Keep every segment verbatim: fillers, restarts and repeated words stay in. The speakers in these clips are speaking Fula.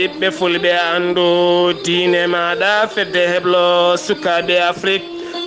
Ɓiɓɓe fulɓe, anndu diine maaɗa, fedde heblo sukaaɓe Afrik.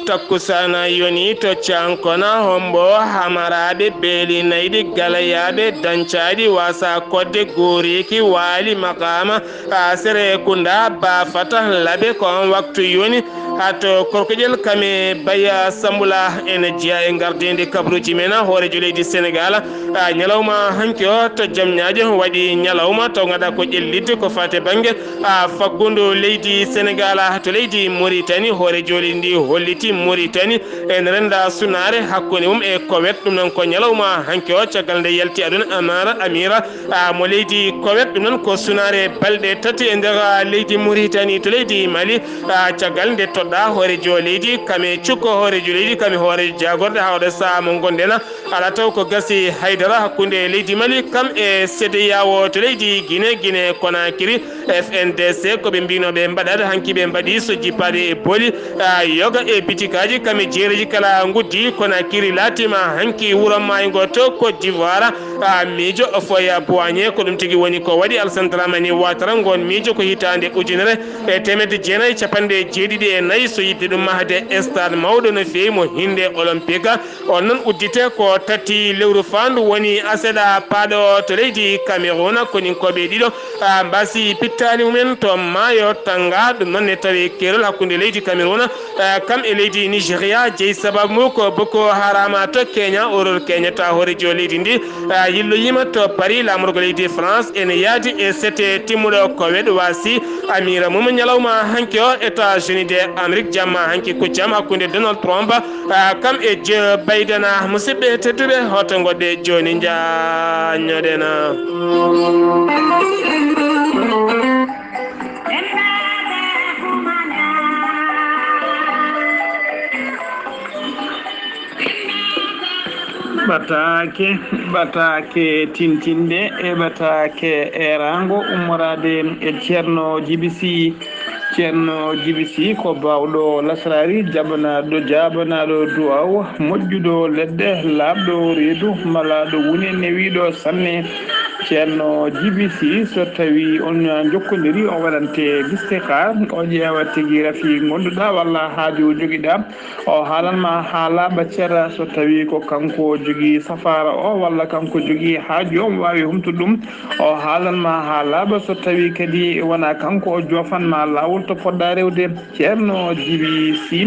Takkusana yoni to Cankona, Hombo, Hamaraaɓe, Beeli, Nayɗi, Galayaaɓe, Dancaaɗi, Wasa, Kodde, Gooriiki, Waali, Maqaama, Asere, Kunda, Bafata, Laɓe. Ko on waktu yoni. Haa to Korkoƴel, kame Baya Sambula ene jeya e ngardiindi kabaruuji men, hooreejo leydi Senegaal. A, ñalawma hanki o to Jamñaajo waɗi ñalawma to ngada ko ƴellitde ko faati e bannge, a, faggundu leydi Senegaal to leydi Moritani. Hooreejo leydi ndi holliti Moritani ene rennda sunaare hakkunde mum e Kowet. Ɗum noon ko ñalawma hanki o, caggal nde yalti aduna Amara Amira, a, mo leydi Kowet. Ɗum noon ko sunaare balɗe tati e nder, a, leydi Moritani to leydi Mali. A, caggal nde toɗɗa hooreejo leydi, kame cukko hooreejo leydi, kame hooreejo jaagorɗe haa oɗo sahaa mo ngonɗen, ala taw ko gasi haydara hakkunde leydi Mali kam e C D E A O to leydi Guinée, Guinée Conakry, F N D C, ko ɓe mbinooɓe mbaɗat hanki ɓe mbaɗi so jippaaɗe e booli, a, yoga e bitikaaji, kame jeereji kala nguddi. Conakry laatiima hanki wuro maaygo to Côte d'Ivoire, a, miijo Foya Boigné. Ko ɗum tigi woni ko waɗi Alassane Dramane Ouattara ngoon miijo ko hitaande ujunere e teemedde jeenayi e capanɗe jeeɗiɗi e nayi, so yiɗde ɗum mahde stade mawɗo no feewi mo hinde Olympique. On noon uddite ko tati lewru faandu woni aseɗa paaɗo to leydi Cameroun. Koninkooɓe ɗiɗo, a, mbasi pittaali mumen to maayo Tanga. Ɗum noon ne tawi keerol hakkunde leydi Cameroun, a, kam e leydi Nigeria. Jeyi sababu mum ko Boko Haram to Kenya, oror keñata hooreejo leydi ndi. A, yilloyiima to Paris, laamorgo leydi France ene yaadi e sete timmuɗo Kowet wasi amira mum ñalawma hanki o États-Unis de Amérique. Jamma hanki ko jam hakkunde Donald Trump, a, kam e Joe Biden. Musidɓe tedduɓe, hoto ngoɗɗe jooni, njaññoɗen. Ɓataake, ɓataake tintinɗe e ɓataake eeraango ummoraade e Ceerno Jibi Sih. Ceerno Jibi Sih ko baawɗo lasraari, jaɓanaaɗo, jaɓanaaɗo duwaaw, moƴƴuɗo leɗɗe, laaɓɗo reedu, malaaɗo wune, newiiɗo sanne. Ceerno Jibi Sih, so tawii on njokkondirii, o waɗante listixaar, o ƴeewa tigi rafi ngonduɗaa walla haaju jogiɗaa. O haalan ma haalaaɓe ceera so tawii ko kanko jogii safaara o walla kanko jogii haaju o, omo waawi humtude ɗum. O haalan ma haalaaɓe so tawii kadi wonaa kanko, o joofan ma laawol to poɗɗaa rewde. Ceerno Jibi Sih,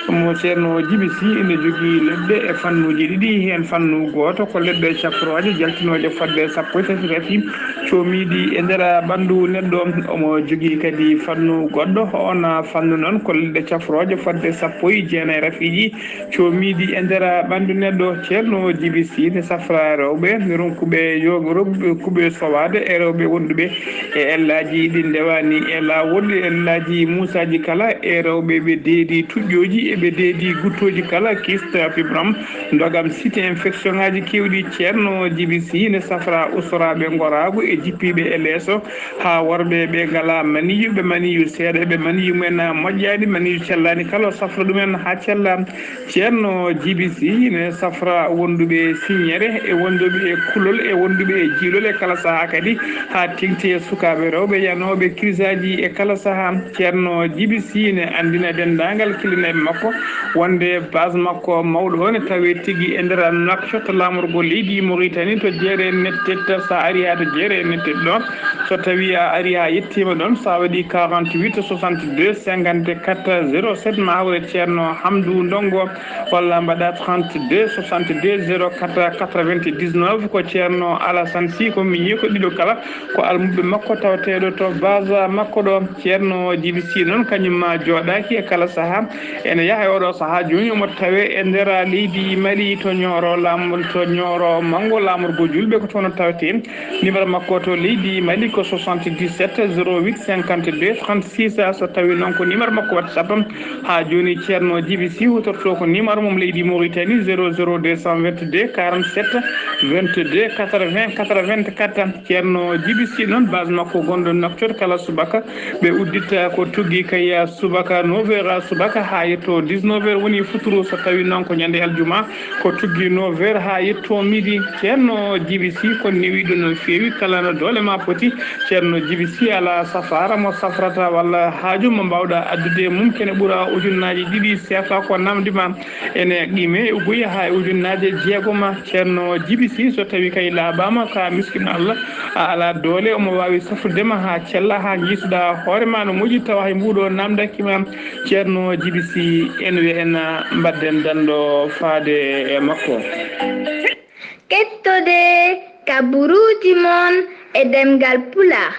mo Ceerno Jibi Sih ene jogii leɗɗe e fannuuji ɗiɗi, heen fannu gooto ko leɗɗe cafrooje jaltinooje fodde sappo e tati rafi coomiiɗi e nder ɓanndu neɗɗo. Omo jogii kadi fannu goɗɗo, oon fannu noon ko leɗɗe cafrooje fodde sappo e jeenayi rafiiji coomiiɗi e nder ɓanndu neɗɗo. Ceerno Jibi Sih ne safra rewɓe ronkuɓe yo-, ronkuɓe sowaade e rewɓe wonduɓe e ellaaji ɗi ndewaani e laawol, e ellaaji muusaaji kala, e rewɓe ɓe deedi tuƴƴooji, e ɓe deedi guttooji kala, kyste, fibrome, ndogam, site, infection ŋaaji keewɗi. Ceerno Jibi Sih ne safra usoraaɓe ngoraagu e jippiiɓe e leeso, haa worɓe ɓe ngalaa maniyu, ɓe maniyu seeɗa, ɓe maniyu mumen moƴƴaani, maniyu cellaani kala, o safra ɗumen haa cella. Ceerno Jibi Sih ne safra wonduɓe siññere, e wonduɓe e kulol, e wonduɓe e jiilol e kala sahaa kadi, haa teŋti e sukaaɓe rewɓe yanooɓe kirisaaji e kala sahaa. Ceerno Jibi Sih ne anndina denndaangal killinaaɓe makko wonde base makko mawɗo o ne tawee tigi e nder Nouakchott, laamorgo leydi Mauritanie, to jeere Nettet. So a arii haa to jeere Nettet ɗo, so tawii a arii haa yettiima ɗoon, so a waɗii quarante-huit soixante-deux cinquante-quatre zéro sept, ma hawre Ceerno Hamdou Ndongo, walla mbaɗa trente-deux soixante-deux zéro quatre quatre-vingt-dix-neuf. Ko Ceerno Alassane Sih, ko miñi ko ɗiɗo kala, ko almuɓɓe makko tawateeɗo to base makko ɗo. Ceerno Jibi Sih noon, kañum ma jooɗaaki e kala sahaa, ene yaha e oɗo sahaa jooni, omo tawee e nder leydi Mali, to Ñooro, laamol to Ñooro Manngo, laamorgo juulɓe ko toon o tawetee. Numéro makko to leydi Mali ko soixante-dix-sept zéro huit cinquante-deux trente-six. So tawii noon ko numéro makko WhatsApp, haa jooni Ceerno Jibi Sih huutortoo ko numéro mum leydi Mauritanie, zéro zéro deux cent vingt-deux quarante-sept vingt-deux quatre-vingts quatre-vingt-quatre. Ceerno Jibi Sih noon, base makko gonɗo Nouakchott, kala subaka ɓe udditta ko tuggi kay subaka neuf heures subaka haa yetto dix-neuf heures woni futuro. So tawii noon ko ñande aljuma, ko tuggi neuf heures haa yetto midi. Ceerno Jibi Sih ko newiiɗo no feewi, kala Doole ma poti, Ceerno Jibi Si alaa safaara mo safrata walla haaju mo mbaawɗa addude e mum, kene ɓura ujunnaaji ɗiɗi seefa ko namdi ma ene qime uguya haa e ujunnaaje jeego ma. Ceerno Jibi Si, so tawi kay laaɓaama ka miskino Allah, a alaa doole, omo waawi safrude ma haa cella, haa njiituɗa hoore ma no moƴƴi, tawa hay mbuɗo namdaki ma. Ceerno Jibi Si, en we en mbaɗden danndo faade e makko. Kettode kaburuuji mon e ɗemngal Pulaar,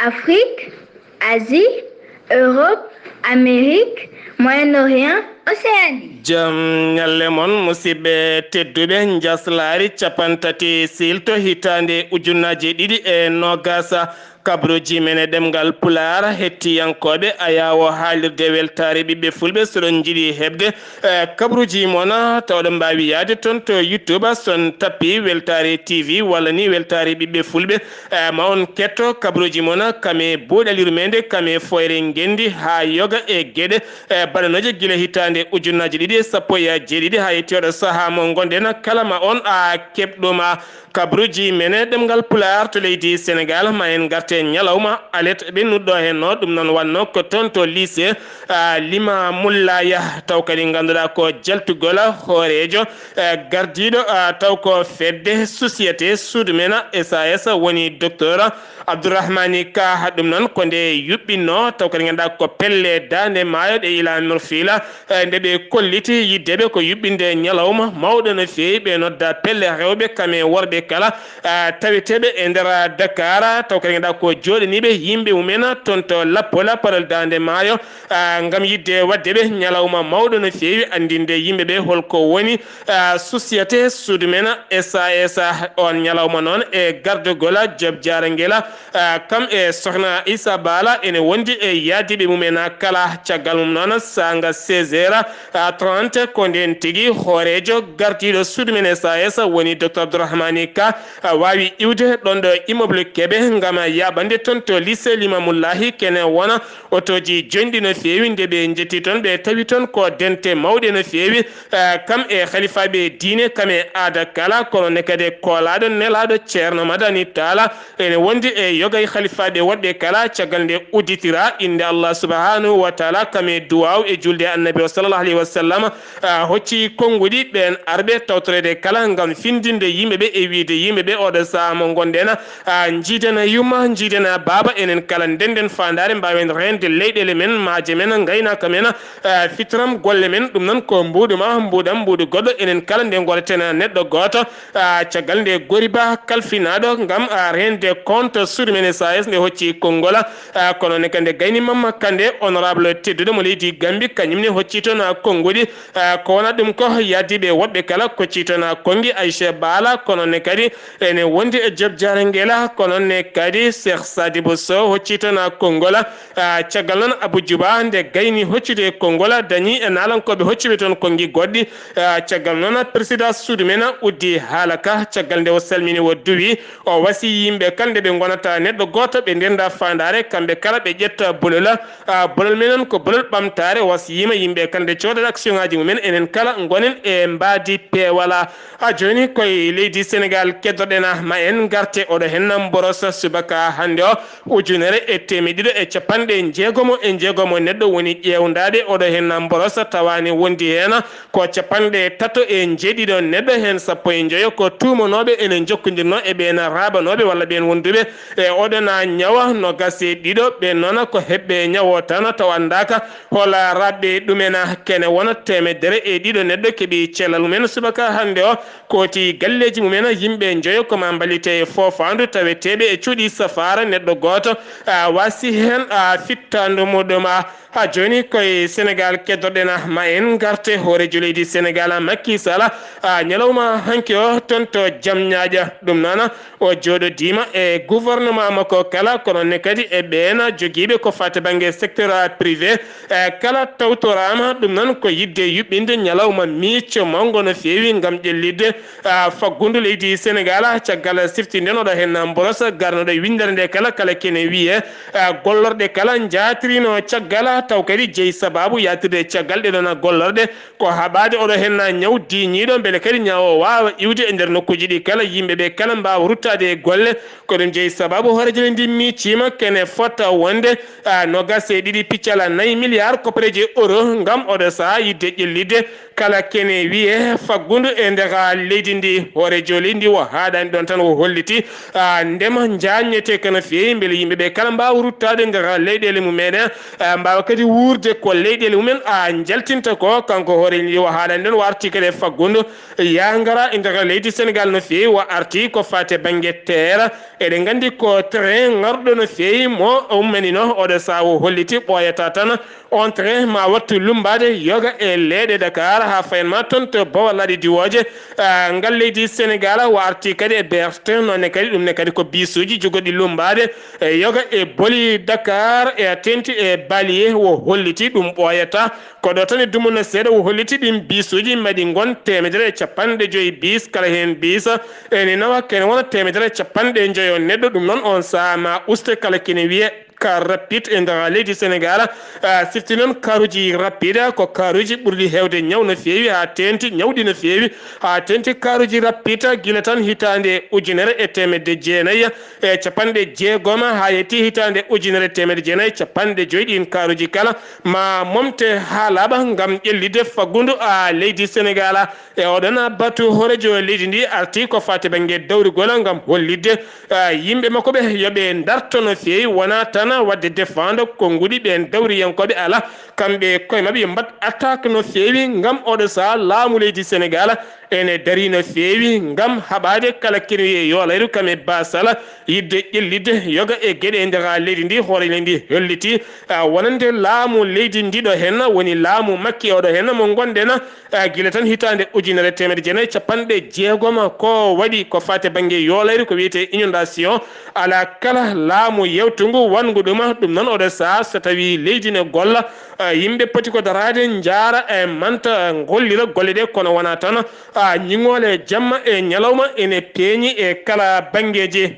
Afrik, Asie, Europe, Amérique, Moyen-Orient, Océanie. Jam ñalle mon musidɓe tedduɓe, njaslaari capantati siilto hitaande ujunnaaje ɗiɗi e noogaasa. Kabruuji men e ɗemngal Pulaar, hettiyankooɓe ayaawo haalirde weltaare ɓiɓɓe fulɓe, so ɗon njiɗi heɓde eh, kabruuji mon, taw ɗon mbaawi yahde toon to YouTube, so on tappi Weltaare T V walla ni Weltaare Ɓiɓɓe Fulɓe, eh, ma on ketto kabruuji mon, kam e buuɗal yurmeende, kam e fooyre ngenndi haa yoga e geɗe eh, baɗanooje gila hitaande ujunnaaje ɗiɗi e sappo e jeeɗiɗi haa yetti oɗo sahaa mo ngonɗen. Kala ma on a keɓɗo ma kabruuji men e ɗemngal Pulaar to leydi Senegaal, ma en ngarte ñalawma alet ɓennuɗo heen o, ɗum noon wannoo ko toon to lycée ah, Limamullaaya, taw kadi ngannduɗaa ko jaltugol hooreejo eh, gardiiɗo ah, taw ko fedde société suudu men S A S woni docteur Abdourahmani Ka. Ɗum noon ko nde yuɓɓinnoo, taw kadi ngannduɗaa ko pelle daande maayo ɗe ila mirfiila eh, nde ɓe kolliti yiddeɓe ko yuɓɓinde ñalawma mawɗo no feewi, ɓe nodda pelle rewɓe kam e worɓe kala ah, taweteeɓe e nder Dakar, taw kadi ngannduɗaa ko jooɗaniiɓe yimɓe mumen toon to Lappola, paral daande maayo, ah, ngam yiɗde waɗde ɓe ñalawma mawɗo no feewi, anndinde yimɓe ɓe holko woni ah, société suudu men S A S. On ñalawma noon e gardagol Joop Jaarangel, ah, kam e Sohna Issa Bala ene wondi e yaadiiɓe mumen kala. Caggal mum noon, saanga seize heures ah, trente, ko ndeen tigi hooreejo gardiiɗo suudu men S A S woni Docteur Abdourahmani Ka, ah, waawi iwde ɗoon ɗo immeuble Kebe ngam yaaɓande toon to lycée Limamullahi. Kene wona otooji jonɗi no feewi, nde ɓe njetti toon, ɓe tawi toon ko dente mawɗe no feewi, eh, kam e halifaaɓe diine, kam e aada kala, kono ne kadi koolaaɗo nelaaɗo Ceerno Madani Taala ene wondi e yoga e halifaaɓe woɗɓe kala. Caggal nde udditira innde Allah subhanahu wa taala, kam e duwaaw e julde Annabi o sallallahu alayhi wa sallam, ah, hocci konnguɗi ɓeen arɓe tawtoreede kala ngam findinde yimɓe ɓe e wiyde yimɓe ɓe, oɗo sahaa mo ngonɗen, ah, njiidana yumma, njiidana baaba, enen kala ndennden faandaare, mbaawen reende leyɗeele men, maaje men, ngaynaaka men, ah, fitram golle men. Ɗum noon ko mbuuɗu ma, mbuuɗam, mbuuɗu goɗɗo, enen kala nde ngoɗeten neɗɗo gooto, ah, caggal nde goriba kalfinaaɗo ngam, ah, reende compte suudu men S A S nde hocci konngol, ah, kono ne kadi gayni Mamma Kande, honorable tedduɗo mo leydi Gambi, kañum ne hocci toon, ah, konnguɗi, ah, ko wonat ɗum ko yaadiiɓe woɗɓe kala kocci toon, ah, konngi Aïcha Bala, kono ne kadi ene wondi e Joop Jaarangel, kono ne kadi Cheikh Sadibou Sow hocci toon, ah, konngol, ah, caggal noon Abou Djouba nde gayni hoccude konngol, dañi e naalankooɓe hoccuɓe toon konngi goɗɗi, ah, caggal noon président suudu men uddi haala ka, caggal nde o salmini o duwi, o wasi yimɓe kala nde ɓe ngonata neɗɗo gooto, ɓe ndennda faandaare, kamɓe kala ɓe ƴetta bolol, ah, bolol men noon ko bolol ɓamtaare, o wasiyima yimɓe kala nde coodata action ngaji mumen, enen kala ngonen e mbaadi peewal. Ha jooni koye leydi Senegaal keddoɗen, ma en ngarte oɗo henna mborosa subaka hannde o, ujunere e teemeɗɗe ɗiɗo e capanɗe jeegomo e jeegomo neɗɗo woni ƴeewndaaɗe oɗo henna mborosa, tawaani wondi heen ko capanɗe tato e jeeɗiɗo neɗɗo, heen sappo e njoyo ko tuumanooɓe ene njokkondirnoo e ɓeen raaɓanooɓe walla ɓeen wonduɓe e oɗon ñawa. Noogaas e ɗiɗo ɓeen noon ko heɓɓe ñaw o tan, taw anndaaka hol raaɓɓe ɗumen. Kene wona teemedere e ɗiɗo neɗɗo keɓi cellal mumen subaka hannde o, kooti galleeji mumen, yimɓe njoyo ko ma mballite e foofaandu taweteeɓe e cuuɗi safaara, neɗɗo gooto, a, wasi heen, a, fittaandu muɗum. Ha jooni koye Senegaal keddoɗen, ma en ngarte hooreejo leydi Senegaal Macky Sall, a, ñalawma hanki o toon to Jamñaaƴa. Ɗum noon o jooɗodiima e gouvernement makko kala, kono ne kadi e ɓeen jogiiɓe ko faati bannge secteur privé, e kala tawtoraama. Ɗum noon ko yiɗde yuɓɓinde ñalawma miijo mawngo no feewi ngam ƴellitde, a, faggundu leydi Senegaal. Caggal sifti nden oɗo heen mboros garnoɗo winndere nde kala, kala kene wiye, a, gollorɗe kala njaatirino caggal taw kadi jeyi sabaabu yaatirde e caggal ɗeɗon gollorɗe, ko haɓaade oɗo henna ñaw diiñiiɗo, mbele kadi ñaw o waawa iwde e nder nokkuuji ɗi kala, yimɓe ɓe kala mbaawa ruttaade e golle. Ko ɗum jeyi sabaabu hooreejo leydi ndi miijiima kene fota wonde, a, noogaas e ɗiɗi piccala nayi milliard koppareeji euro ngam oɗo sahaa yiɗde ƴellitde kala kene wiyee faggundu e nder leydi ndi. Hooreejo leydi ndi o haaɗaani ɗoon tan, o holliti, a, ndema njaññetee kano feewi mbele yimɓe ɓe kala mbaawa ruttaade nder leyɗeele mumeɗen, a, mbaawa kadi wuurde ko leyɗeele mumen, a, njaltinta ko. Kanko hooreejo leydi ndi o haaɗaani ɗoon, o arti kadi e faggundu yaa ngara e nder leydi Senegaal no feewi, o arti ko faati e bannge teera. Eɗen nganndi ko train ŋarɗo no feewi mo ummanino, oɗo sahaa o holliti ɓooyata tan. On train ma wattu lummbaade yoga e leeɗe Dakar haa fayan ma toon to Bawal laaɗe diwooje, ah, ngal leydi Senegaal. O arti kadi e B R T, noon ne kadi, ɗum ne kadi ko bisuuji jogorɗi lummbaade e yoga e boli Dakar, e a teeŋti e banlieue, o holliti ɗum ɓooyata. Ko ɗo tan e dumunna seeɗa o holliti ɗiin bisuuji mbaɗi ngon teemedere e capanɗe joyi bis, kala heen bis ene nawa kene wona teemedere e capanɗe njoyo neɗɗo. Ɗum noon, on sahaa ma uste kala kene wiyee car rapide e nder leydi Senegaal. Ah, sifti noon, karuuji rapide ko karuuji ɓurɗi heewde ñaw no feewi haa teeŋti, ñawɗi no feewi haa teeŋti. Karuuji rapide gila tan hitaande ujunere e teemedde jeenayi e capanɗe jeegom haa yettii hitaande ujunere e teemedde jeenayi e capanɗe joyi, ɗiin karuuji kala ma momte haa laaɓa ngam ƴellitde faggundu, a, leydi Senegaal. E oɗon batu, hooreejo leydi ndi arti ko faati bannge dawrugol ngam hollitde, a, yimɓe makko ɓe yo ɓe ndarto no feewi, wonaa tan waɗde défendre konnguɗi ɓeen dawriyankooɓe, alaa, kamɓe koye maɓɓe yo mbaɗ attaque no feewi ngam oɗo sahaa laamu leydi Senegaal ene darii no feewi ngam haɓaade kala kene wiyee yoolayru kam e baasal yiɗde ƴellitde yoga e geɗe e nder leydi ndi. Hooreejo leydi ndi holliti, a, wonande laamu leydi ndi ɗo heen woni laamu Makki oɗo heen mo ngonɗen, a, gila tan hitaande ujunere e teemedde jeenayi e capanɗe jeegom ko waɗi ko faati bannge yoolayru ko wiyetee inondation. Alaa kala laamu yewtungu wanngu ɗum. Ɗum noon oɗo sahaa so tawii leydi ne golla, a, yimɓe poti ko daraade njaara e manta, a, ngollira golle ɗe, kono wonaa tan, a, ñiŋoole jamma e ñalawma ene peeñi e kala banngeeji.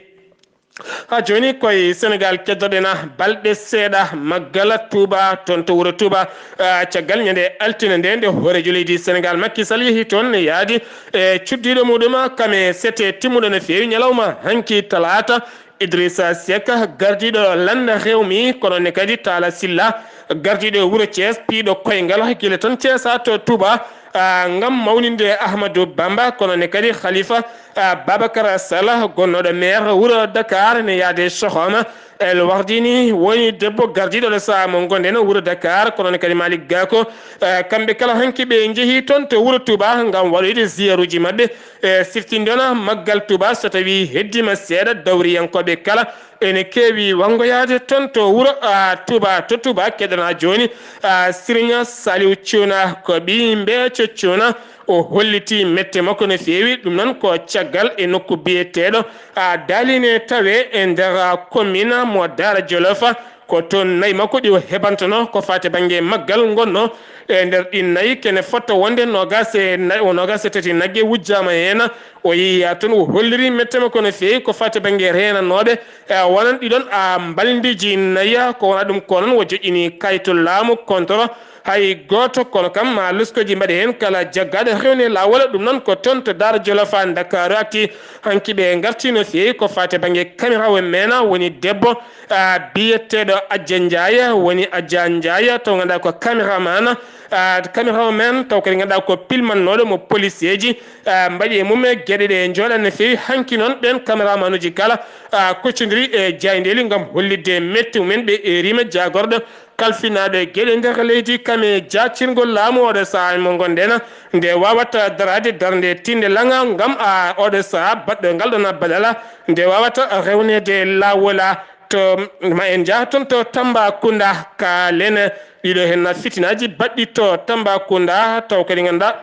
Haa jooni koye Senegaal keddoɗen balɗe seeɗa Maggal Tuuba toon to wuro Tuuba. Ah, caggal ñande altine nde, nde hooreejo leydi Senegaal Macky Sall yehi toon, ne yaadi e cuddiiɗo muɗum kam e sete timmuɗo no feewi ñalawma hanki talaata. Idrissa Seck, gardiiɗo lannda rewmi, kono ne kadi Talla Sylla, gardiiɗo wuro Thiès, piiɗo koyngal gila toon Thiès haa to Tuuba, ah, ngam mawninde Ahmadou Bamba, kono ne kadi Khalifa, ah, Babacar Sall, gonnooɗo maire wuro Dakar, ne yaade Soham El Wardini, woni debbo gardiiɗo ɗo sahaa mo ngonɗen wuro Dakar, kono ne kadi Malick Gakou. Ah, kamɓe kala hanki ɓe njehi toon to wuro Tuuba ngam waɗoyde ziyaruuji maɓɓe, e siftinde on Maggal Tuuba, so tawii heddiima seeɗa dawriyankooɓe kala ene keewi wanngoyaade toon to wuro, a, Tuuba. To Tuuba, keɗoɗaa jooni, a, Siriñ Saliw Cuuna, ko ɓiy Mbeeco Cuuna. O hollitii mette makko no feewi. Ɗum noon ko caggal e nokku biyeteeɗo, a, Daline, tawee e nder, a, commune mo Daara Jolof. Ko toon nayi makko ɗi o heɓantonoo ko faati bannge Maggal ngonnoo. E nder ɗiin nayi, kene fotto wonde noogaas e na-, o noogaas e tati nagge wujjaama heen. O yehi haa toon, o holliri mette makko no feewi ko faati bannge reenanooɓe. E, wonande ɗiɗon, a, mbalndiji nayi, ko wonaa ɗum ko noon o joƴƴini kayto laamu kontoro hay gooto, kono kam ma luskooji mbaɗe heen kala jaggaaɗo rewne laawol. Ɗum noon ko toon to Daara Jolof haa Ndakaaru arti. Hanki ɓe ngarti no feewi ko faati bannge cameraman, woni debbo, a, biyeteeɗo Ajja Njaay, woni Ajja Njaay, taw ngannduɗaa ko cameraman, a, cameraman, taw kadi ngannduɗaa ko pilmannooɗo mo policeeji, a, mbaɗi e mum e geɗe ɗe njooɗa no feewi. Hanki noon ɓeen cameramanuuji kala, a, koccondiri e jaayndeeli ngam hollitde mette mumen. Ɓe eeriima jaagorɗo kalfinaaɗo e geɗe nder leydi kam e jaacirngol laamu oɗo sahaa mo ngonɗen, nde waawata daraade darnde tiinde laŋa ngam, a, oɗo sahaa baɗɗo ngal ɗoon baɗal, nde waawata rewneede laawol. To ma en njah toon to Tambacounda, kaalen ɗiɗo heen fitinaaji baɗɗi to Tambacounda, taw kadi ngannduɗaa,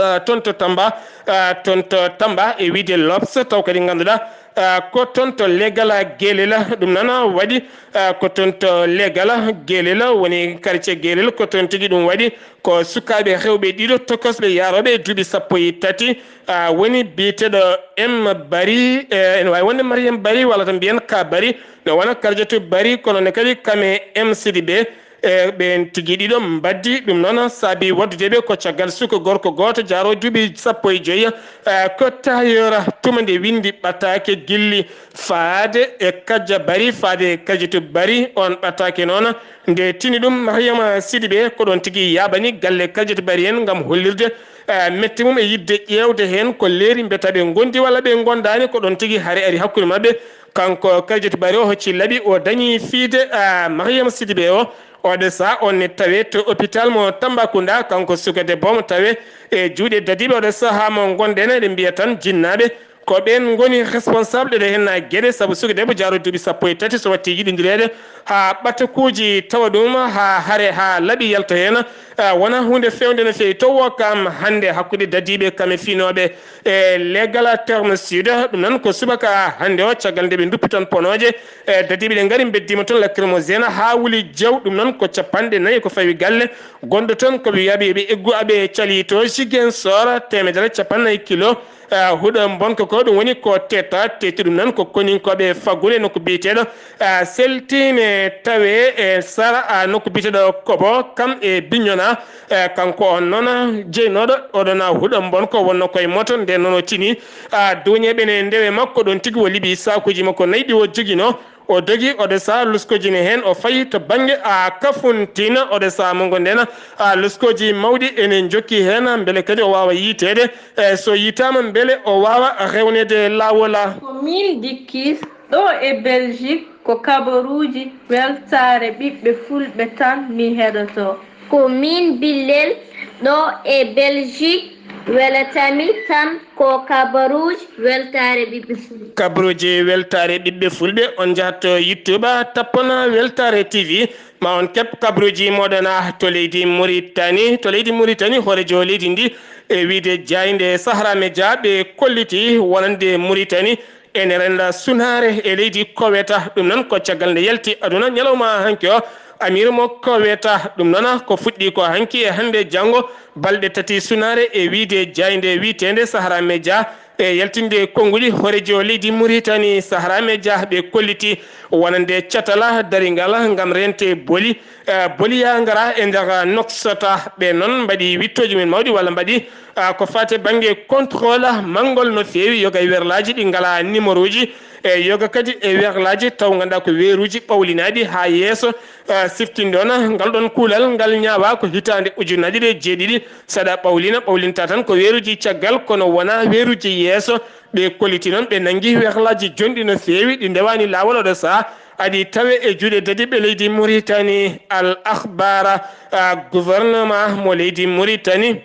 ah, toon to Tamba, ah, toon to Tamba e wiyde L'Obs, taw kadi ngannduɗaa, ah, ko toon to Legal Guelel ɗum noon waɗi, ah, ko toon to Legal Guelel, woni quartier Guelel, ko toon tigi ɗum waɗi. Ko sukaaɓe rewɓe ɗiɗo tokosɓe yaarooɓe e duuɓi sappo e tati, a, woni biyeteeɗo M Bari, e, ene waawi wonde Mariam Bari walla tan mbiyen Ka Bari, ne wona Karjatu Bari, kono ne kadi kam e M Sidibe, E ɓeen tigi ɗiɗo mbaddi ɗum noon, saabi waɗdude ɓe ko caggal suka gorko gooto jaaro duuɓi sappo e joyi, e ko tailleur tuma nde winndi ɓataake gilli faade e Kajja Bari, faade e Kajitu Bari. On ɓataake noon, nde tini ɗum, Mariama Sidibe ko ɗoon tigi yaaɓani galle Kajitu Bari en ngam hollirde, e, mette mum e yiɗde ƴeewde heen ko leeri, mbeta ɓe ngondi walla ɓe ngondaani, ko ɗoon tigi hare ari hakkunde maɓɓe. Kanko Kajatu Bari o hocci laɓi, o dañi fiide, a, Mariama Sidibe o. Oɗo saha on ne tawe to hôpital mo Tambacounda, kanko suka debbo mo tawe e juuɗe dadiiɓe. Oɗo saha mo ngonɗen eɗen mbiya tan jinnaaɓe ko ɓeen ngoni responsable ɗo heen geɗe, sabu suka debbo jaaro duuɓi sappo e tati so watti yiɗindireede haa ɓatakuuji tawa ɗum haa hare haa laɓi yalta heen, a, wona huunde feewnde no feewi. Tawo kam hannde hakkunde dadiiɓe kam e fiinooɓe e Legal Terme Sud. Ɗum noon ko subaka hannde o, caggal nde ɓe nduppi toon ponooje, e dadiiɓe ɗe ngari mbeddiima toon lacrymogène haa wuli jew. Ɗum noon ko capanɗe nayi ko fawi galle gonɗo toon, ko ɓe yaaɓi eɓe eggu aɓe cali to Ziguinchor, teemedere capanɗe nayi kilo, e, huɗo mbonko ko ɗum woni ko teta, teti ɗum noon ko koninkooɓe faggude nokku biyeteeɗo, e, Seltine tawe e sara, a, nokku biyeteeɗo Kobo, kam e Bignona. E, kanko on noon jeynooɗo oɗon huɗo mbon ko wonno koye moto nde noon o tini, a, duuñe ɓene ndewe makko ɗon tigi o liɓi sakuuji makko nayi ɗi o joginoo. O dogi, oɗo saha luskojini heen, o fayi to bannge, a, Kafuntina, oɗo saha mo ngonɗen, a, luskooji mawɗi ene njokki heen, mbele kadi o waawa yiiteede. E, so yiitaama, mbele o waawa rewneede laawol, a? Ko miin Dikkis, ɗo e Belgique, ko kabaruuji weltaare ɓiɓɓe fulɓe tan mi heɗotoo. Ko miin Billel, ɗo e Belgique, welatami tan ko kabaruuji weltaare ɓiɓɓe fulɓe. Kabaruuji weltaare ɓiɓɓe fulɓe, on njahat to YouTube, tappana Weltaare T V, ma on keɓ kabaruuji mooɗon, ah, to leydi Mauritanie. To leydi Mauritanie, hooreejo leydi ndi, e wiyde Jaaynde Sahara Media, ɓe kolliti wonande Mauritanie ene renda sunaare e leydi Koweta. Ɗum noon ko caggal nde yalti aduna ñalawma hanki o, Amir mo Koweta. Ɗum noon ko fuɗɗi ko hanki e hannde janngo, balɗe tati sunaare e wiyde jaaynde wiyeteende Sahara Media e yaltinde konnguɗi hooreejo leydi Mauritanie. Sahara Media ɓe kolliti wonande catala daringal ngam rente boli, e, boliya ngara e nder Nouakchott. Ɓe noon mbaɗi wittooji mum mawɗi walla mbaɗi, a, ko faati bannge contrôle manngol no feewi, yoga e werlaaji ɗi ngalaa numéroji, e yoga kadi e werlaaji taw ngannduɗaa ko weeruuji ɓawlinaaɗi haa yeeso, a, siftinde on ngal ɗon kuulal ngal ñaawaa ko hitaande ujunnaaje ɗe jeeɗiɗi. Saɗa ɓawlina, ɓawlinta tan ko weeruuji caggal, kono wonaa weeruuji yeeso. Ɓe kolliti noon ɓe nanngi werlaaji jonɗi no feewi, ɗi ndewaani laawol oɗo saha, aɗi tawe e juuɗe dadiiɓe leydi Mauritanie. Al Akhbar, a, gouvernement mo leydi Mauritanie.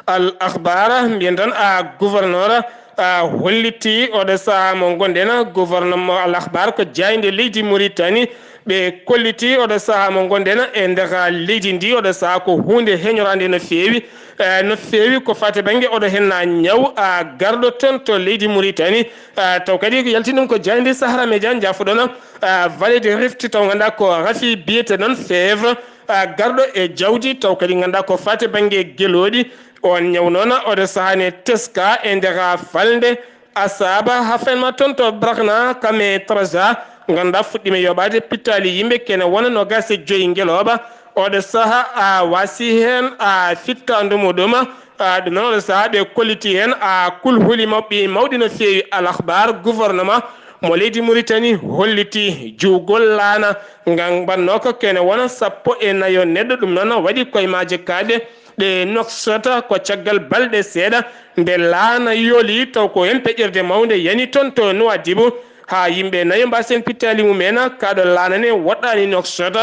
Al Akhbar mbiyen tan, a, gouverneur, a, holliti oɗo saha mo ngonɗen, gouvernement Al Akhbar ko jaaynde leydi Mauritanie. Ɓe kolliti oɗo saha mo ngonɗen e nder leydi ndi, oɗo saha ko huunde heñoraande no feewi, e, no feewi ko faati bannge oɗo henna ñaw, a, garɗo toon to leydi Mauritanie. A, taw kadi ko yalti ɗum ko jaaynde Sahara Media, jaafoɗon, a, vallée de Rift, taw ngannduɗaa ko rafi biyete noon feev, a, garɗo e jawdi, taw kadi ngannduɗaa ko faati bannge gelooɗi. On ñaw noon oɗo saha ne teska e nder falnde Asaba, haa fen ma toon to Brakna, kam e Traja, ngannduɗaa fuɗɗiima yoɓaade pittaali yimɓe kene wona noogaas e joyi ngelooba. Oɗo saha a wasi heen a fittaandu muɗum. A, ɗum noon oɗo saha ɓe kolliti heen a kulhuli mawɓe mawɗi no feewi. Al Akhbar, gouvernement mo leydi Mauritanie holliti juwgol laana ngal mbannoo ko kene wona sappo e nayo neɗɗo. Ɗum noon waɗi koye maaje kaaɗe ɗe Nouakchott ko caggal balɗe seeɗa nde laana yooli taw ko heen peƴƴirde mawnde yani toon to Nouadhibou, haa yimɓe nayo mbaasen pittaali mum en. Kaaɗo laana ne woɗɗaani Nouakchott,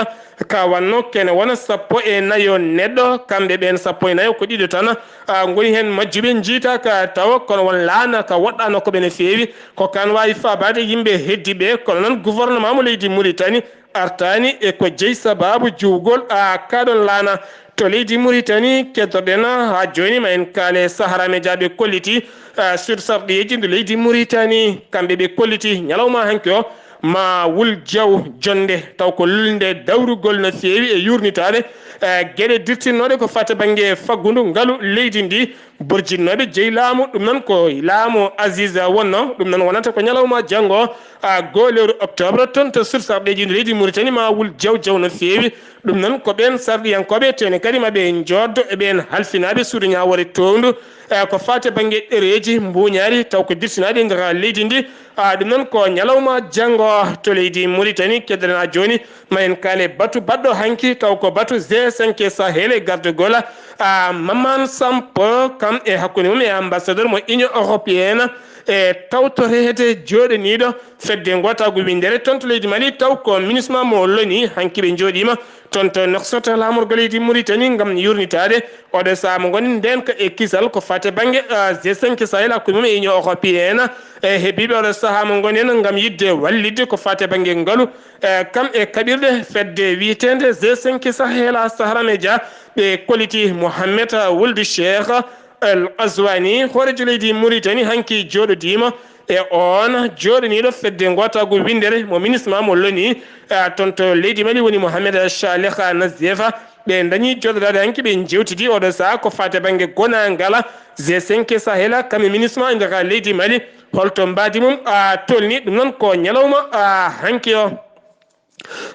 ka wannoo kene wona sappo e nayo neɗɗo, kamɓe ɓeen sappo e nayo ko ɗiɗo tan, a, ngoni heen majjuɓe njiitaaka tawa, kono won laana ka woɗɗaano ko ɓe no feewi. Ko kan waawi faabaade yimɓe heddiiɓe, kono noon gouvernement mo leydi Mauritanie artaani e ko jeyi sabaabu juwgol, a, kaaɗon laana to leydi Mauritanie. Keddoɗen haa jooni ma en kaale Sahara Media ɓe kolliti, a, suudu sarɗiyeeji ndu leydi Mauritanie. Kamɓe ɓe kolliti ñalawma hanki o ma wul jaw jonde, taw ko lulnde dawrugol no feewi e yurnitaade, eh, geɗe dirtinnooɗe ko fate bannge faggundu ngalu leydi ndi, borjinnooɓe jeyi laamu. Ɗum noon ko laamu Aziz wonno. Ɗum noon wonata ko ñalawma janngo, a, goo lewru octobre, toon to sursarɗeeji leydi Mauritanie ma wul jaw jaw no feewi. Ɗum noon ko ɓeen sarɗiyankooɓe tene kadi ma ɓe njooddo e ɓeen halfinaaɓe suudu ñaawoore towndu, e ko faati e bannge ɗereeji mbuuñaari taw ko dirtinaaɗi e nder leydi ndi. A, ɗum noon ko ñalawma janngo to leydi Mauritanie. Keddana jooni ma en kaale batu baɗɗo hanki taw ko batu G cinq Sahel e gardugol, a, Maman Samp, kam e hakkunde mum e ambassadeur mo Union Européenne e tawtoreede jooɗaniiɗo fedde ngootaagu winndere toon to leydi Mali, taw ko MINUSMA mo loni. Hanki ɓe njooɗiima toon to Nouakchott, laamorgo leydi Mauritanie, ngam yurnitaade oɗo sahaa mo ngonɗen ndeen ka e kisal ko faati e bannge, eh, G cinq Sahel hakkunde mum e Union Européenne, e hebiiɓe oɗo sahaa mo ngonɗen ngam yiɗde wallitde ko faati e bannge ngalu, eh, kam e kaɓirɗe fedde wiyeteende G cinq Sahel Sahara Media. Ɓe kolliti Mohamed Wuld Cheikh Al Ghazouani, hooreejo leydi Mauritanie, hanki jooɗodiima e oon jooɗaniiɗo fedde ngootaagu winndere mo MINUSMA mo loni, eh, toon to leydi Mali woni Mohamed Chalih Nazeef. Ɓe ndañi jooɗodaade hanki, ɓe njeewtidi oɗo sahaa ko faati e bannge gonaangal G cinq Sahel kam e MINUSMA e nder leydi Mali. Holto mbaadi mum, a, tolni? Ɗum noon ko ñalawma, a, hanki o.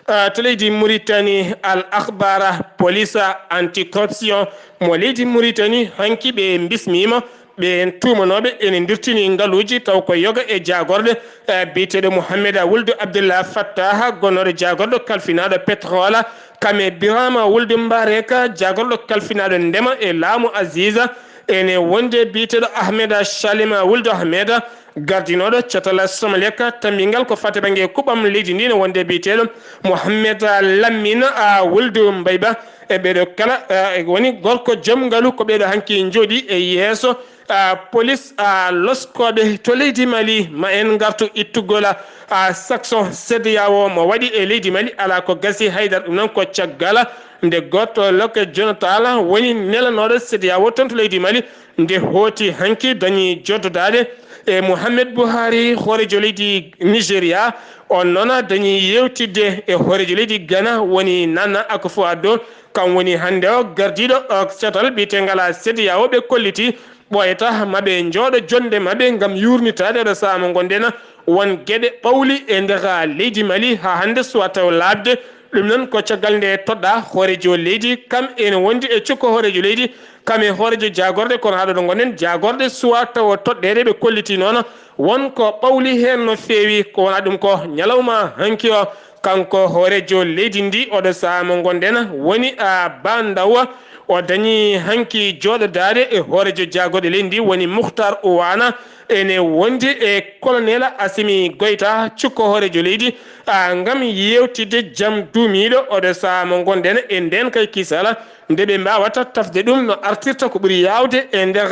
Ah, to leydi Mauritanie, Al Akhbar, police anti-corruption mo leydi Mauritanie, hanki ɓe bismiima, ɓe tuumanooɓe ene ndirtini ngaluuji taw ko yoga e jaagorɗe, eh, biyeteeɗo Mohamed Wuld Abdullah Fattah, gonnooɗo jaagorɗo kalfinaaɗo pétrole, kam e Birama Wuld Mbareka, jaagorɗo kalfinaaɗo ndema e laamu Aziza, ene wondi e biyeteeɗo Ahmed Chalih Wuld Ahmed, gardinooɗo catal Somalek, tammbingal ko faati e bannge kuɓɓam leydi ndi, ne wondi e biyeteeɗo Mohamed Lamine, a, Wuld Mbayba. E ɓeeɗo kala, a, woni gorko joom ngalu, ko ɓeeɗo hanki njooɗi e yeeso, a, police, a, loskooɓe to leydi Mali. Ma en ngartu ittugol, a, sanction CEDEAO mo waɗi e leydi Mali, alaa ko gasi haydara. Ɗum noon ko caggal nde gooto Lucky Jonathan woni nelanooɗo CEDEAO toon to leydi Mali, nde hooti hanki dañi joddodaade e Mohamed Buhari, hooreejo leydi Nigeria. On noon dañi yeewtidde e hooreejo leydi Ghana woni Nana Akufo-Addo. Kam woni hannde o gardiiɗo o catal biyeteengal CEDEAO. Ɓe kolliti ɓooyata ma ɓe njooɗo jonde maɓɓe ngam yuurnitaade oɗo sahaa mo ngonɗen won geɗe ɓawli e nder leydi Mali haa hannde suwa taw laaɓde. Ɗum noon ko caggal nde toɗɗa hooreejo leydi, kam ene wondi e cukko hooreejo leydi, kam e hooreejo jaagorɗe, kono haa ɗo ɗo ngonɗen jaagorɗe suwa taw toɗɗeede. Ɓe kolliti noon won ko ɓawli heen no feewi, ko wona ɗum ko ñalawma hanki o. Kanko hooreejo leydi ndi, oɗo sahaa mo ngonɗen woni a Bandawa, o dañi hanki jooɗodaade e hooreejo jaagorɗe leydi ndi woni Mukhtar Ouana, ene wondi e colonel Assimi Goïta, cukko hooreejo leydi, a, ngam yeewtidde jam duumiiɗo oɗo sahaa mo ngonɗen e ndeen kay kisal, nde ɓe mbaawata tafde ɗum no artirta ko ɓuri yaawde e nder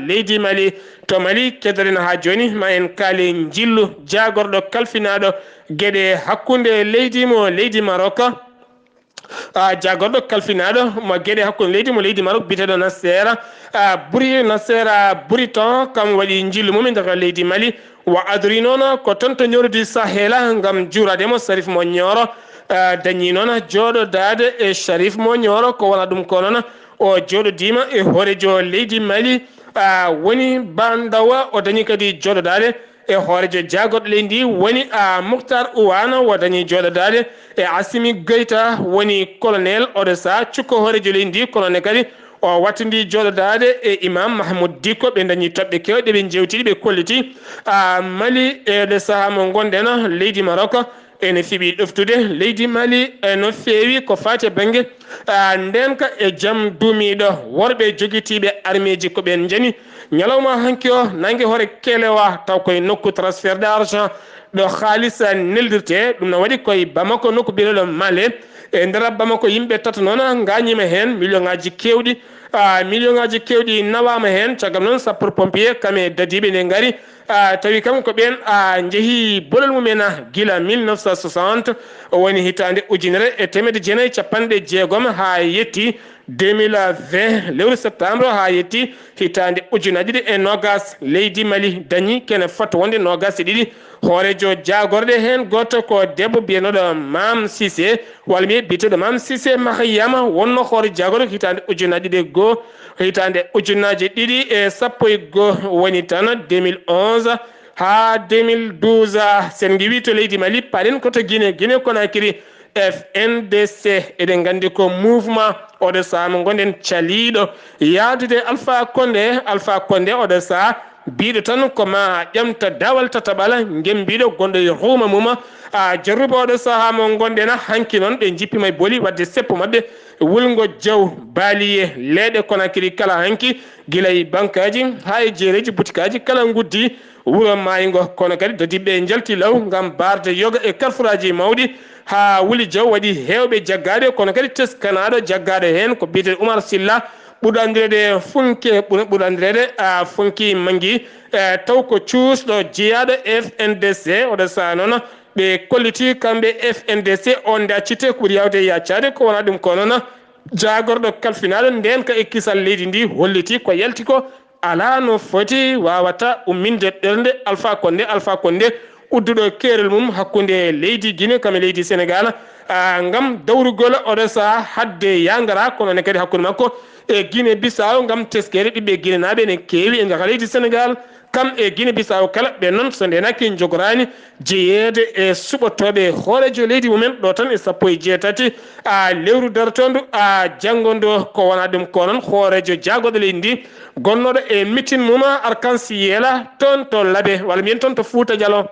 leydi Mali. To Mali, keddoɗen haa jooni, ma en kaale njillu jaagorɗo kalfinaaɗo geɗe hakkunde leydi mo leydi Maroc. A, jaagorɗo kalfinaaɗo mo geɗe hakkunde leydi mo leydi Maroc, biyeteeɗo Nasser, a, Buri-, Nasser, a, Buriton, kam waɗi njillu mum e nder leydi Mali. Wa adori noon ko toon to ñooldi Sahel ngam juuraade mo Sarif mo Ñooro, a, dañi noon jooɗodaade e Sarif mo Ñooro, ko wona ɗum ko noon o jooɗodiima e hooreejo leydi Mali, a, woni Bandawa, o dañi kadi jooɗodaade e hooreejo jaagorɗo leydi ndi woni, a, Mukhtar Ouane, o dañi jooɗodaade e Assimi Goïta woni colonel, oɗo sahaa cukko hooreejo leydi ndi, kono ne kadi o wattindi jooɗodaade e Imam Mahmoud Dicko. Ɓe dañi toɓɓe keewɗe, ɓe njeewtidi, ɓe kolliti, a, Mali e ɗo sahaa mo ngonɗen leydi Maroc ene fiɓi ɗoftude leydi Mali, e no feewi ko faati e bannge, a, ndeenka e jam duumiiɗo. Worɓe jogitiiɓe armeeji ko ɓeen njani ñalawma hanki o nannge hoore Kelewa, taw koye nokku transfert d'argent ɗo haalis neldirte. Ɗum no waɗi koye Bamako, nokku biyeteeɗo Male. E nder Bamako, yimɓe tato noon ngaañiima heen, million ŋaaji keewɗi, a, million ŋaaji keewɗi nawaama heen. Caggal noon, sapeur pompier kam e dadiiɓe nde ngari, a, tawi kam ko ɓeen, a, njehi bolol mumen, a, gila mille neuf cent soixante, o woni hitaande ujunere e teemedde jeenayi e capanɗe jeegom haa yetti deux mille vingt, lewru septembre haa yetti hitaande ujunaaji ɗiɗi e noogas, leydi Mali dañi kene fota wonde noogas e ɗiɗi hooreejo jaagorɗe, heen gooto ko debbo biyeteeɗo Mam Cissé, walla mbiye biyeteeɗo Mam Cissé Mariama, wonno hoore jaagorɗe hitaande ujunaaji ɗiɗi e goo, hitaande ujunaaji ɗiɗi e sappo e goo woni tan, deux mille onze haa deux mille douze. Sen ngiwi to leydi Mali, paɗen ko to Guinée, Guinée Conakry, F N D C, eɗen nganndi ko mouvement oɗo sahaa mo ngonɗen caliiɗo yahdude Alpha Condé. Alpha Condé oɗo sahaa biiɗo tan ko ma ƴamta daawal tataɓal, ngem biiɗo gonɗo e ruuma mum. A jarruba oɗo sahaa mo ngonɗen, hanki noon ɓe njippima e booli wadde seppo maɓɓe wulngo jaw baaliye leeɗe Conakry kala hanki, gila e bankaaji haa e jeereeji butikaaji kala nguddi wuro maayngo. Kono kadi dadiiɓe njalti law ngam barde yoga e karfuraaji mawɗi, haa wuli jaw waɗi heewɓe jaggaaɓe, kono kadi teskanaaɗo jaggaaɗo heen ko biyeteeɗo Oumar Sylla, ɓurɗo anndireede Funke, ɓur-, ɓurɗo anndireede, a, Funke Mangi, e, taw ko cuusɗo jeyaaɗo F N D C. Oɗo sahaa noon ɓe kolliti kamɓe F N D C, on nde accirte ko ɓuri yaawde e yaccaade, ko wonaa ɗum ko noon jaagorɗo kalfinaaɗo ndeenka e kisal leydi ndi holliti ko yalti ko alaa no foti, waawata umminde ɓernde Alpha Condé. Alpha Condé udduɗo keerol mum hakkunde leydi Guinée kam e leydi Sénégal, a, ngam dawrugol oɗo sahaa hadde yangara, kono ne kadi hakkunde makko e Guinée Bissau ngam teskeede ɓiɓɓe Guinée naaɓe ene keewi e nder leydi Sénégal. Kam e Guinée Bissau kala, ɓe noon so ndeenaaki njogoraani jeyeede e suɓotooɓe hooreejo leydi mumen ɗo tan e sappo e jeetati, a, lewru darotoondu, a, janngo ndu. Ko wonaa ɗum ko noon hooreejo jaagorɗo leydi ndi gonnooɗo e mitin mum, Arkansi Yeela, toon to Labe, walla mbiyen toon to Fuuta Jaloo.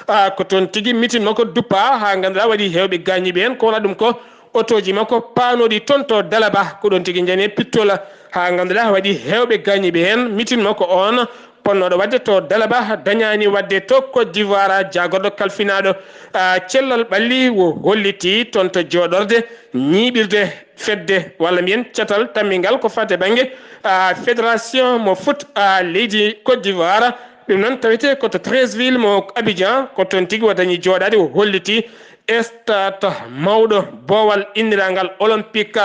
A, ko toon tigi mitin makko duppa haa ngannduɗaa waɗi heewɓe gaañiiɓe heen. Ko wonaa ɗum ko otooji makko paanooɗi toon to Dalaba, ko ɗoon tigi njani e pittol haa ngannduɗaa waɗi heewɓe gaañiiɓe heen. Mitin makko oon ponnooɗo waɗde to Dalaba dañaani waɗde to Côte d'Ivoire, jaagorɗo kalfinaaɗo, a, cellal ɓalli o holliti toon to jooɗorde ñiiɓirde fedde, walla mbiyen catal tammingal ko fate bannge, a, fédération mo foot, a, leydi Côte d'Ivoire. Ɗum noon tawetee ko to Treichville mo Abidjan, ko toon tigi o dañi jooɗaade, o holliti stade mawɗo boowal inndirangal Olympique,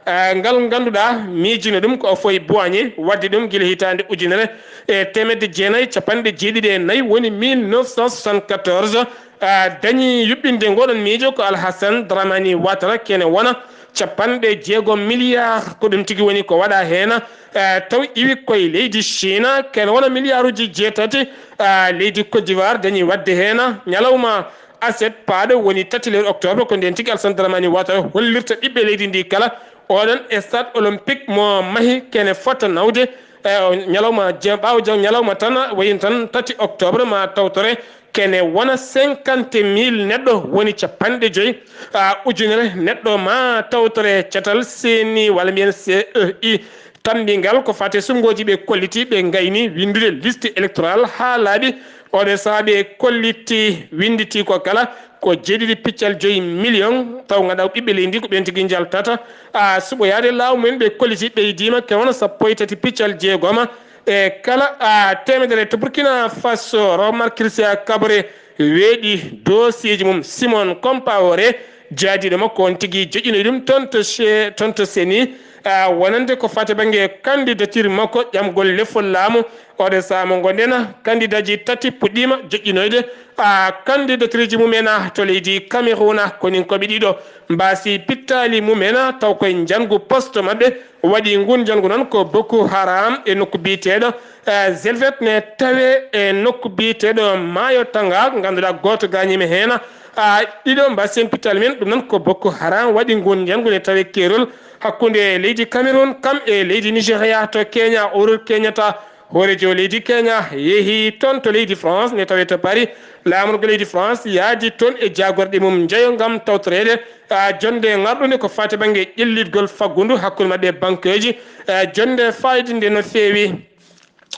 a, ngal ngannduɗaa miijino ɗum ko Houphouët-Boigny, waɗde ɗum gila hitaande ujunere e teemedde jeenayi e capanɗe jeeɗiɗi e nayi, woni mille neuf cent soixante-quatorze, a, dañi yuɓɓinde ngoɗon miijo ko Alhassane Dramani Ouattara, kene wona capanɗe jeego milliard, ko ɗum tigi woni ko waɗa heen, a, taw iwi koye leydi Chine, kene wona milliarduuji jeetati, a, leydi Côte d'Ivoire dañi waɗde heen. Ñalawma aset paaɗo woni tati lewru octobre, ko ndeen tigi Alassane Dramane Ouattara hollirta ɓiɓɓe leydi ndi kala oɗon stade olympique mo mahi, kene fota nawde, e, o ñalawma je-, ɓaawo jam ñalawma tan, wayin tan tati octobre ma tawtore, kene wona cinquante mille neɗɗo, woni capanɗe joyi, a, ujunere neɗɗo ma tawtore catal C N I walla mbiyen C E I. Tammbingal ko fate suɓngooji ɓe kolliti, ɓe ngayni winndude liste électorale haa laaɓi. Oɗo sahaa ɓe kolliti, winnditi ko kala ko jeeɗiɗi piccal joyi million, taw ngannduɗaa ɓiɓɓe leydi ko ɓeen tigi njaltata, a, suɓoyaade laamu men. Ɓe kolliti ɓeydiima ke wona sappo e tati piccal jeegoma e kala, a, teemedere. To Burkina Faso, Rohman Christian Kaboré weeɗi dossier ji mum. Simon Compaoré, jaadiiɗo makko on tigi joƴƴinoyi ɗum toon to che-, toon to C N I, a, wonande ko fate bannge candidature makko ƴamgol lefol laamu. Oɗo sahaa mo ngonɗen, candidat ji tati puɗɗiima joƴƴinoyde, a, candidature ji mumen to leydi Cameroun. Koninkooɓe ɗiɗo mbaasi pittaali mumen taw koye njanngu poste maɓɓe waɗi. Ngun njanngu noon ko Boko Haram e nokku biyeteeɗo, e, Zelvet ne tawe e nokku biyeteeɗo Maayo Tanga, ngannduɗaa gooto gaañiima heen. A, ɗiɗo mbaasi heen pittaali men, ɗum noon ko Boko Haram waɗi ngun njanngu ne tawe keerol hakkunde leydi Cameroun kam e leydi Nigeria. To Kenya, Uhuru Kenyatta, hooreejo leydi Kenya, yehi toon to leydi France, ne tawe to Paris. Laamorgo leydi France yaadi toon e jaagorɗe mum njeyo ngam tawtoreede, a, jonnde ŋarɗunde ko fate bannge ƴellitgol faggundu hakkunde maɓɓe e bankeeji, a, jonnde faayidinnde no feewi.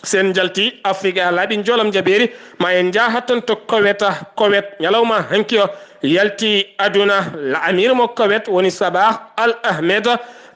Sen njalti Afrique e laaɓi njoolam jabeeri, ma en njah hattan to Kowet. Kowet ñalawma hanki o yalti aduna. La amir mo Kowet woni Sabah Al Ahmed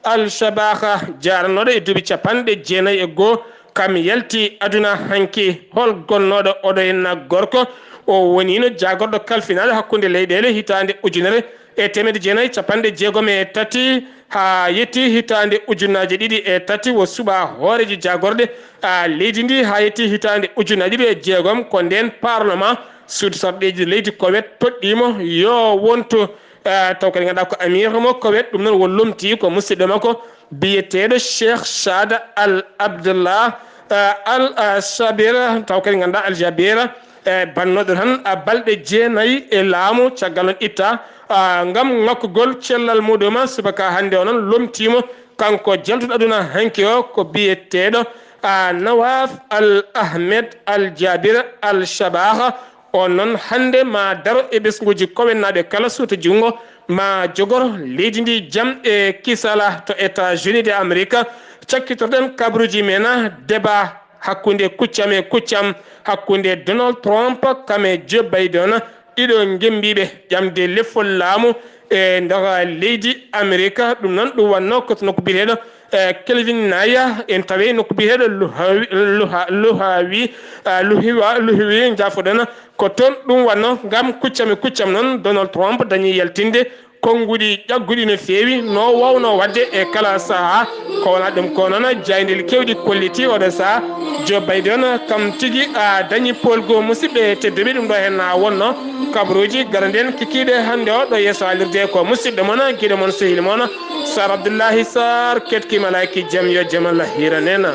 Al Shabah, jaaranooɗo e duuɓi capanɗe jeenayi e goo, kam yalti aduna hanki. Hol gonnooɗo oɗo henna gorko? O woniino jaagorɗo kalfinaaɗo hakkunde leyɗeele hitaande ujunere E teemedde jeenayi capanɗe jeegom e tati, haa yetti hitaande ujunnaji ɗiɗi e tati, o suɓaa hooreejo jaagorɗe, a, leydi ndi, haa yetti hitaande ujunnaji ɗiɗi e jeegom, ko ndeen parlement, suudu sarɗiiji leydi Kowet toɗɗii mo yo wontu, a, taw kadi ngannduɗaa ko amir mo Kowet, ɗum noon o lomtii ko musidɗo makko biyeteeɗo Cheikh Saad Al Abdallah, a, Al, a, Sabir, taw kadi ngannduɗaa Al Jabir, e bannooɗo tan, a, balɗe jeenayi e laamu, caggal noon itta, a, ngam ŋakkugol cellal muɗum, subaka hannde o noon lomtiima kanko jaltuɗo aduna hanki o ko biyeteeɗo, a, Nawaf Al Ahmed Al Jabir Al Shabah. On noon hannde ma daro e ɓesnguuji Kowennaaɓe kala suuta junngo, ma jogor leydi ndi jam e kisala to États-Unis de Amérique. Cakkitorɗen kabaruuji men, débat hakkunde kuccam e kuccam, hakkunde Donald Trump kam e Joe Biden, ɗiɗo ngemmbiiɓe ƴamde lefol laamu e nder leydi Amerika. Ɗum noon ɗum wannoo ko to nokku biyeteeɗo, e, Kelvin Naya, en tawi nokku biyeteeɗo Luhawi, Luha-, Luhawi, a, Luhiwa, Luhiwi, njaafoɗon. Ko toon ɗum wannoo, ngam kuccam e kuccam noon, Donald Trump dañi yaltinde konnguɗi ƴagguɗi no feewi, no waawnoo waɗde e kala sahaa. Ko wonaa ɗum ko noon, jaayndeeji keewɗi kollitii oɗo sahaa. Joe Biden kam tigi, a, dañi poolgu, musidɓe tedduɓe, ɗum ɗo heen na wonnoo kabaruuji. Gara ndeen kikiiɗe hannde o ɗo yeeso haalirde ko musidɗo mon, giɗo mon, sehil mon, Sar Abdullahi Sar, ketki malaaki jam yo jam Allah hiran en.